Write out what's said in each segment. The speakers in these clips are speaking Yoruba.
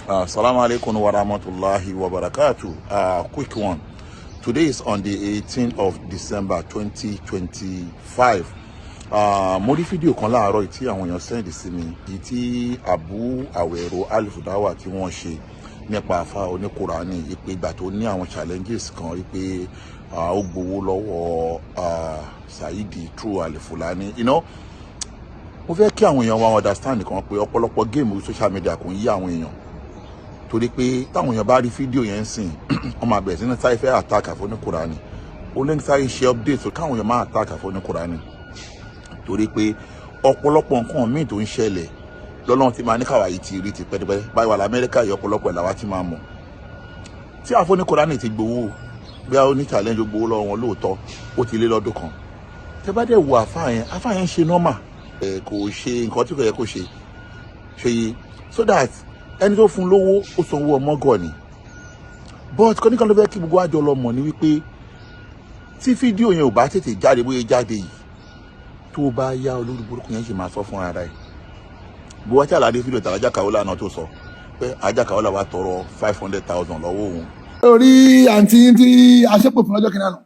Assalamu alaikum wa rahmatullahi wa barakatuh. Quick one. Today is on the 18th of December 2025. Mo rí fídíò kan láàárọ̀ yìí tí àwọn èèyàn send sí mi, èyí tí Abu Awero Alifudawa tí wọ́n ṣe nípa àfa oníkùránì, ìpè ìgbà tó ní àwọn challenges kan wípé ó gbowó lọ́wọ́ Saidi through Alifulani. Mo fẹ́ kí àwọn èèyàn wa understand kan pé ọ̀pọ̀lọpọ̀ game social media kò ń yí àwọn èèyàn, torí pé táwọn èèyàn bá rí fídíò yẹn ń sìn, wọ́n máa bẹ̀rẹ̀ sí ní sáré fẹ́ attack àfọ́nìkùránì. Ó ní sáré ṣe update káwọn èèyàn máa attack àfọ́nìkùránì, torí pé ọ̀pọ̀lọpọ̀ nǹkan míì tó ń ṣẹlẹ̀ lọ́lọ́run ti máa ní káwa yìí ti rí ti pẹ́ẹ́pẹ́ báyìí. Wà lamẹ́ríkà yìí, ọ̀pọ̀lọpọ̀ ẹ̀ làwa ti máa mọ̀ tí àfọ́nìkùránì ti gbowó. Bí a ó ní challenge, ó gbowó lọ́wọ́ wọn lóòótọ́, ó ti lé lọ́dún kan. Tẹ́ bá dẹ̀ wo àfáà yẹn, àfáà yẹn ń ṣe normal, kò ṣe nǹkan tí kò yẹ kó ṣe ṣe yìí, so that ẹni tó fún lówó, ó sanwó ọmọgọ ni. But kọ́níkan ló fẹ́ kí gbogbo àjọ lọ mọ̀ ní wípé tí fídíò yẹn ò bá tètè jáde bóyá jáde yìí, tó bá yá, olórí burúkú yẹn ṣì máa sọ fún ara ẹ̀. Bó wá tí àlàdé fídíò tàlájà Kaola náà tó sọ pé ajá Kaola wá tọrọ 500,000 lọ́wọ́ òun. Orí àǹtí tí a ṣépè fún lọ́jọ́ kìnìún àná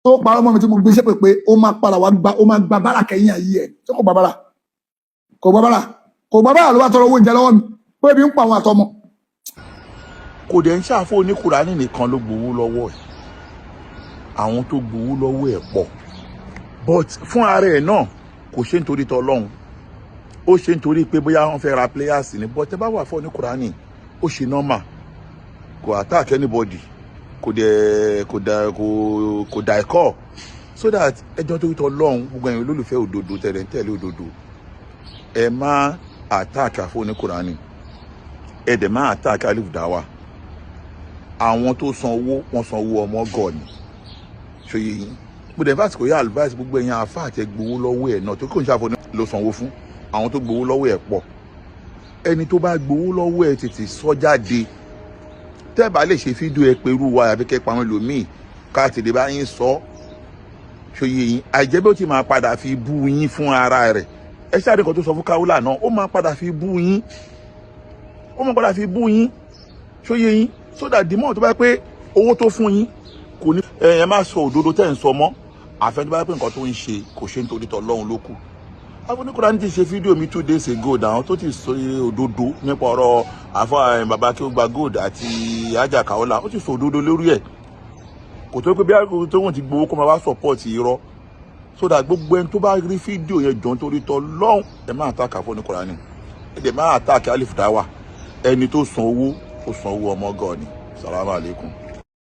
tó parọ́ mọ́ mi, tí mo gbé ṣépè pé ó máa padà wá gba, ó máa gba bára kẹ́yìn ayé ẹ̀, tí kò gba bára, kò gba bára, kò gba bára, ló bá tọrọ owó oúnjẹ lọ́wọ́ mi pé ebi ń pa àwọn àtọmọ. Kò dẹ̀ ń ṣàfọ́ oníkùránì nìkan ló gbowó lọ́wọ́ ẹ̀, àwọn tó gbowó lọ́wọ́ ẹ̀ pọ̀. But fún ara ẹ̀ náà, kò ṣe nítorí tọlọ́hun, ó ṣe nítorí pé bóyá wọ́n fẹ́ ra players ni. But ẹ bá wà fún oníkùránì, ó ṣe normal, kò attack anybody, kò dẹ̀ kò dẹ̀ kò kò dà ẹ̀kọ́. So that ẹjọ́ torí tọlọ́hun, gbogbo ẹ̀yin olólùfẹ́ òdodo, tẹ̀lé ń tẹ̀lé òdodo, ẹ má attack àfọ́ oníkùránì, ẹ dẹ̀ má attack Alif Dawa. Àwọn tó san owó, wọ́n san owó ọmọ gọ̀ ni. Ṣòye yín? Mo dẹ̀ fásitì kò yá advice gbogbo ẹ̀yin àfa àti gbowó lọ́wọ́ ẹ̀ náà, tó kò ń ṣàfọ́ ló sanwó fún. Àwọn tó gbowó lọ́wọ́ ẹ̀ pọ̀. Ẹni tó bá gbowó lọ́wọ́ ẹ̀, tètè sọ jáde. Tẹ́ bá lè ṣe fídíò, ẹ pẹ̀lú wa àbí kẹ́ pa àwọn ẹlòmíì ká tètè bá yín sọ. Ṣòye yín? Àìjẹ́ bí ó ti máa padà fi bú yín fún ara rẹ̀. Ẹ ṣáà nǹkan tó sọ fún Kaola náà, ó máa padà fi bú yín, ó máa padà fi bú yín. Ṣòye yín? So that the more tó bá pé owó tó fún yín kò ní, ẹ má sọ òdodo tẹ́ ń sọ mọ́. Àfẹn tó bá pé nǹkan tó ń ṣe, kò ṣe nítorí tọ́lọ́run ló kù. Àfoníkùránì ti ṣe fídíò mi 2 days ago dáhùn tó ti sọ òdodo nípa ọ̀rọ̀ àfọ bàbá kí ó gba gold àti ajá Kaola. Ó ti sọ òdodo lórí ẹ̀. Kò tó pé bí tó wọ́n ti gbowó kó máa wá support irọ́. So that gbogbo ẹni tó bá rí fídíò yẹn, jọ nítorí tọ́lọ́run, ẹ má attack àfoníkùránì, ẹ dẹ̀ má attack Alif Dawa. Ẹni tó san owó, ó san owó ọmọ gan ni. Salamu alaikum.